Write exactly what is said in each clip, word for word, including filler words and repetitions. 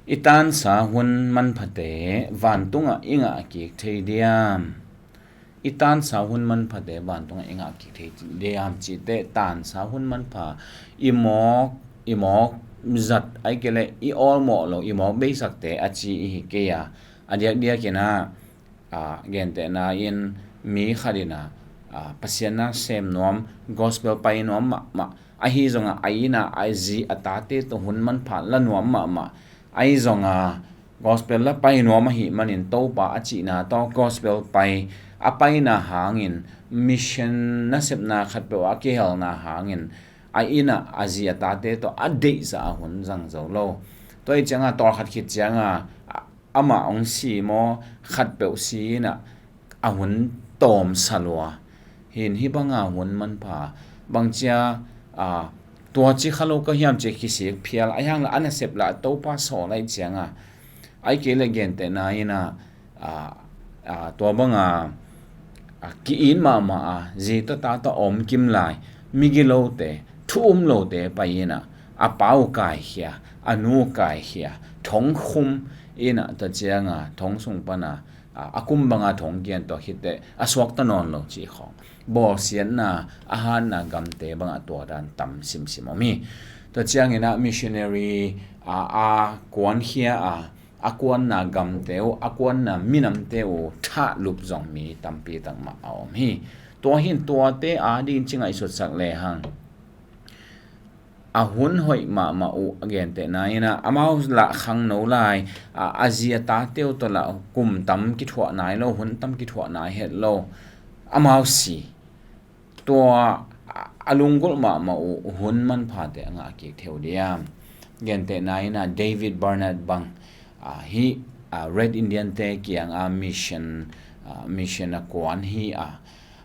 I tansa hun manphate vantungah i ngah kik thei diam? I tansa hun manphate vantungah i ngah kik thei diam cihte, tansa hun manpha i mawk, i mawk zat ai kei le i awlmawh lo, i mawk beisakte a ci i hi kei a, a diakdiakin ah, a, gentehna in mi khat in ah, a, Pasian na sem nuam, gospel pai nuam mahmah, ahi zongah a inn ah a zi a tate tawh hun manpha la nuam mahmah, ahi zongah gospel la pai nuam ahih manin Topa a cihna tawh gospel pai a paina hangin, mission nasepna khatpeuh a kihelna hangin a inn ah a zi a tate tawh a deihzah a hun zang zo lo. Tua ih ciangah tawlkhat khit ciangah amah hong si maw, khatpeuh si in ah a hun tawmsa lua. Hin hih banga hun manpha bangcia, a, tua ci kha lo ka hiam ci a kisik phial a, hiang lah a nasep lah Topa sawl a ih ciangah, ai kei le gentehna in ah, a, a, tua banga, a, ki-it mahmah a, zi tawh ta tawh a om kim lai migilote, thu um lote pai in ah a pa uh kaikhia, a nu kaikhia, thong khum in ah, tua ciangah thong sung pana, a, a kum banga thong kian tua khitteh a suakta nawn lo cih khawng, bawlsiatna, a hatna gamte bangah tua dan tam simsim om hi. Tua ciangin ah missionary, a, a kuankhia a, a kuanna gamte uh, a kuanna minamte uh thahlup zong mi tampi tak mah a om hi. Tua hin tuate ading ci ngaihsutsak lehang, a hun hoih mahmah uh a gentehna in ah amau lah khangno lai, a, a zi a tate uh tawh lah kum tam kithuah nai lo, hun tam kithuah nai het lo, amau si. Tua a, a lunggulh mahmah uh hun manphate a ngah kik thei uh diam? Gentehna in ah David Bernard bang, a, hih, a, Red Indian te kiangah mission, a, mission a kuan hi a,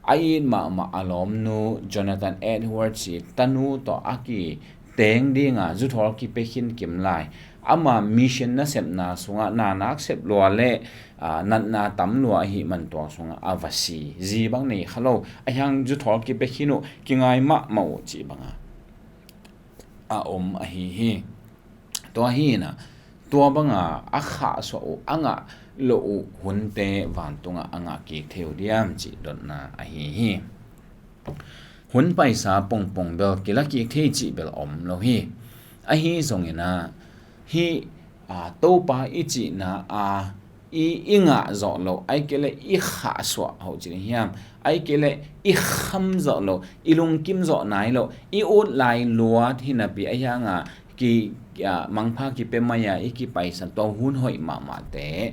a it mahmah a lawmnu Jonathan Edwards i tanu tawh a kiteng dinga zuthawl kipia khin kim lai, ama mission nasepna sungah nanak sep lua le, a, natna tam lua ahih man tua sungah a va si. Zi bang nei kha lo, a hiang zuthawl kipia khin uh, kingai mahmah uh cih banga a om ahi hi. Tua hi in ah, tua banga a khahsuah uh, a ngah loh uh hunte vantungah a ngah kik thei uh diam cih dotna ahi hi. Hun paisa pongpong bel kila kik thei cih bel om lo hi. Ahi zongin ah, hih, a, Topa i cihna a i, i ngah zawh loh, ai kei le i khahsuah hoh ci ding hiam, ai kei le i kham zawh loh, i lungkim zawh nai loh, i ut lai luat hi napi a hiangah ki, a, mangpha kipia mai-a i kipaisan tua hun hoih mahmahte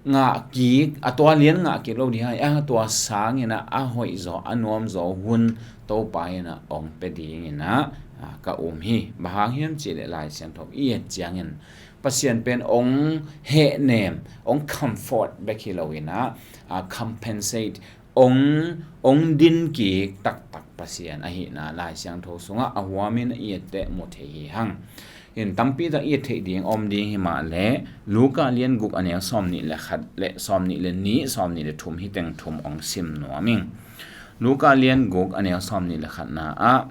ngah kik, a tua lian ngah kik lo ding hi a, tua sangin ah a hoih zaw, a nuam zaw hun Topa in ah hong pia dingin ah, a, ka um hi. Bang hang hiam cih leh Lai Siangtho i et ciangin Pasian pen hong hehnem, hong comfort bek hi lo in ah, a, compensate, hong, hong din kik taktak Pasian ahihna Lai Siangtho sungah a huamin i etteh mu thei hi hang. In tampi tak i et theih ding om ding hi mah leh Luka lian guk a neu sawm nih le khat le sawm nih le nih, sawm nih le thum hi teng thum hong sim nuam ing. Luka lian guk a neu sawm nih le khatna ah,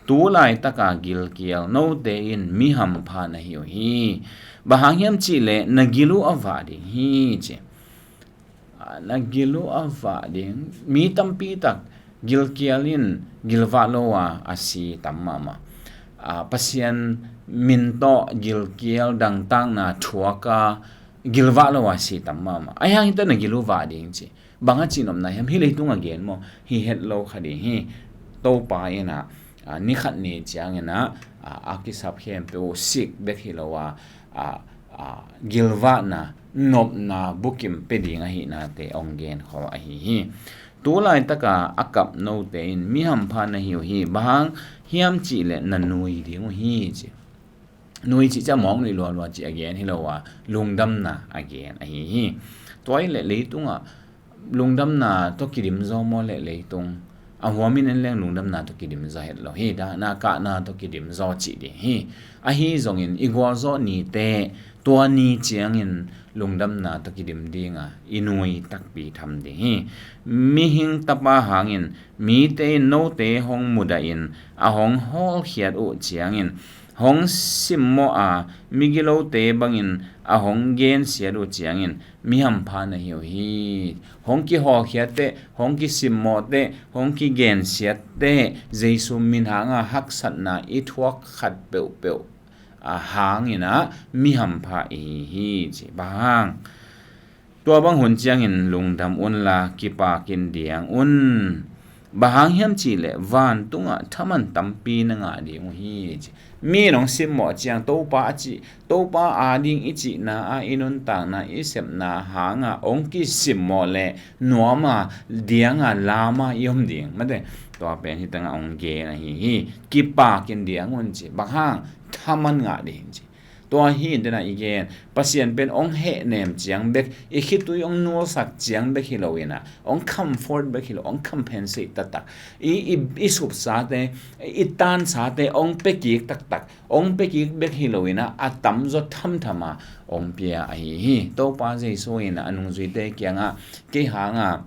tu laitaka gilkial note in mi hampha na hi uh hi. Bang hang hiam cih leh na gil uh a vah ding hi ci. A, na gil uh a vah ding. Mi tampi tak gilkial in gilvah lo a, a si tam mahmah. A, Pasian min tawh gilkial dangtakna thuak a gilvah lo a si tam mahmah. A hiang hi teh na gil uh vah ding ci. Bang a cihnopna hiam, hih leitung a gen maw? Hi het lo kha ding hi. Topa in ah, a, ni khat ni ciangin ah, a, a kisap khempeuh uh sik bek hi lo a, a, a, gilvahna, nopna bukim pia ding ahihnate hong gen khol ahi hi. Tu laitaka a kap note in mi hampha na hi uh hi. Bang hang hiam cih leh na nui ding uh hi ci. Nui cih ciah mawk nui lualua cih a gen hi lo a, lungdamna a gen ahi hi. Tua hi leh leitungah lungdamna tawh kidim zaw maw leh leitung? A huamin en leng lungdamna tawh kidim zaw het lo hi. Dahna kahna tawh kidim zaw cih ding hi. Ahi zongin i gualzawh nite, tua ni ciangin lungdamna tawh kidim dinga i nui takpi tham ding hi. Mihing Tapa hangin mite in note hong mudahin a hong hawlkhiat uh ciangin hong simmawh a, migilote bangin a hong gensiat uh ciangin mi hampha na hi uh hi. Hong kihawlkhiat teh, hong kisimmawh teh, hong kigensiat teh, Jesu min hanga haksatna i thuak khat peuhpeuh a hangin ah mi hampha i hi hi ci. Bang hang? Tua bang hun ciangin lungdam unla kipakin diang un. Bang hang hiam cihleh vantungah thaman tampi na ngah ding uh hi ci. Mi in hong simmawh ciang Topa a cih, Topa ading i cihna a, i nuntakna, i sepna hanga hong kisimmawh leh nuama, dianga, lama i om ding. Mate, tua pen hi tangah hong gen ahi hi. Kipakin diang un ci. Bang hang? Thaman ngah ding ci. Tua hi in dena i gen, Pasian pen hong hehnem ciang bek, i khitui hong nulsak ciang bek hi lo inah, hong comfort bek hi lo, hong compensate taktak, i, i, i supsate, i tansate hong pekik taktak, hong pekik bek hi lo inah, a tamzaw thamthama hong pia ahi hi. Topa Jesu inah a nungzuite kiangah, kei hanga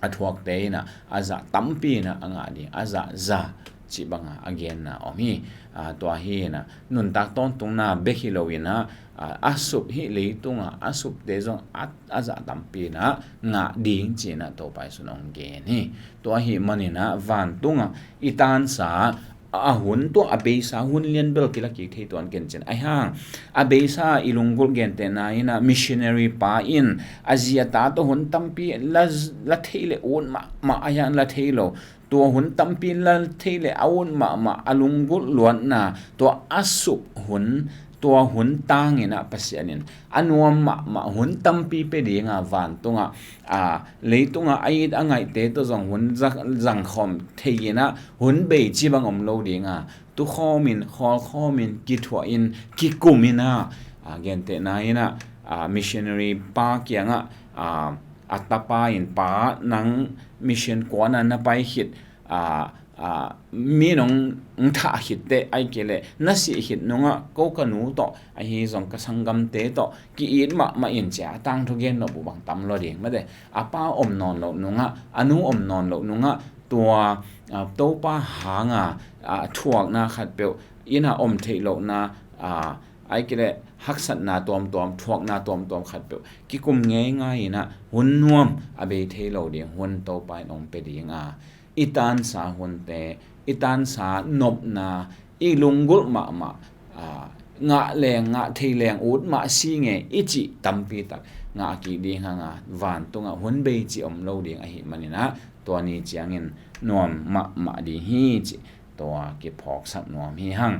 a thuakte inah a zah tampi inah a ngah ding, a zah za cih banga a genna om hi. A, tua hi inah nuntak tawntungna bek hi lo inah, a, a sup hih leitunga a supte zong a, a zah tampi inah ngah ding ci inah Topa Jesu in hong gen hi. Tua hi maninah vantunga i tansa a hun, tua a beisa hun lian bel kila kik thei tuan kencin. Ahi hang a beisa i lunggulh gentehna inah missionary pa in a zi a ta tawh hun tampi la, la thei le ut mahmah, ahi hang la thei lo, tua hun tampi la thei le a ut mahmah a lunggulh luatna, tua a sup hun, tua hun tang inah Pasian in a nuam mahmah hun tampi pia dinga, vantungah, a, leitungah a it a ngaihte tawh zong hun za-, zangkhawm thei inah hun bei ci bang om lo dinga, tukhawmin, khawlkhawmin, kithuahin, kikumin ah, a, gentehna inah, a, missionary pa kiangah, a, a tapa in, "Pa, nang mission kuana na pai khit, a, a, mi nong thah khit teh, ahih kei leh na sih khit nungah ko ka nu tawh, ahi zong ka sanggamte tawh ki-it mahmah in," ci a tangthu gen nop uh bang tam lo ding. Mate, a pa om nawn loh nungah, a nu om nawn loh nungah, tua, a, Topa hanga, a, thuakna khatpeuh inah om theih lohna, a, ahih kei leh haksatna tuamtuam, thuakna tuamtuam khatpeuh kikum ngeingai inah hun nuam a bei thei lo ding hun Topa in hong pia dinga, i tansa hunte, i tansa nopna, i lunggulh mahmah, a, ngah leng, ngah thei leng ut mah si nge i cih tampi tak ngah kik ding hanga, vantungah hun bei ci om lo ding ahi maninah, tua ni ciangin nuam mahmah ding hi cih tua kiphawksak nuam hi hang.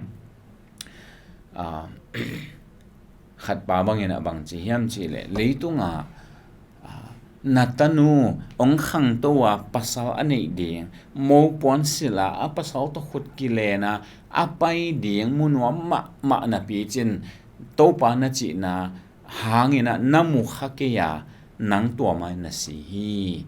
A, khatpa bangin a bang ci hiam cihleh, leitungah, a, na tanu hong khangto a pasal a neih ding, mopuan silh a, a pasal tawh khut kilen a, a pai ding mu nuam mahmah napi cin, Topa na cihna hangin ah na mu kha kei a, nang tua mai na si hi.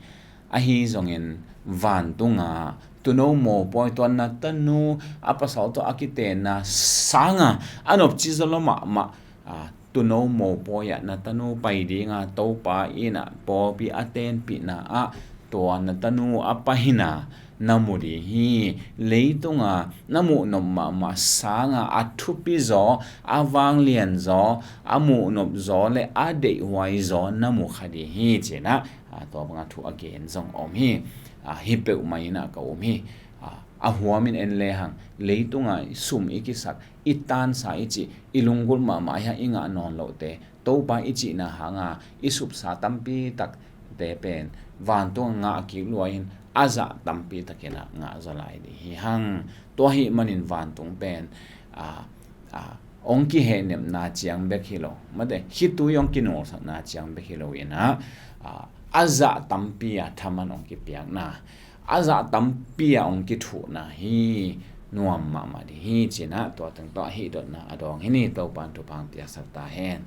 Ahi zongin vantungah tuuno mopawi, tua na tanu a pasal tawh a kitenna sanga a nopci zaw lo mahmah, a, tuuno mopawi ah na tanu pai dinga Topa in ah pawlpi a tenpihna ah tua na tanu a paina na mu ding hi. Leitunga na muhnop mahmah sanga a thupi zaw, a vanglian zaw, a muhnop zaw le a deihhuai zaw na mu kha ding hi, ci-in ah, a, tua banga thu a gen zong om hi. A, hi peuhmah in ah ka um hi. A, a huamin en lehang, leitunga sum i kisak, i tansa i cih, i lunggulh mahmah hiang i ngah nawn lohte, Topa i cihna hanga i supsa tampi takte pen vantung ngah kik lua in a zah tampi takin ah ngah zaw lai ding hi hang. Tua ahih manin vantung pen, a, a, hong kihehnepna ciang bek hi lo, mate, khitui hong kinawlsakna ciang bek hi lo in ah, a, a zah tampi a thaman hong kipiakna, a zah tampi a hong kithuhna hi. Nuam mahmah ding hi, ci-in ah tua teng tawh a hih dotna a dawng hi ni. Topa'n thupha hong piaksak ta hen.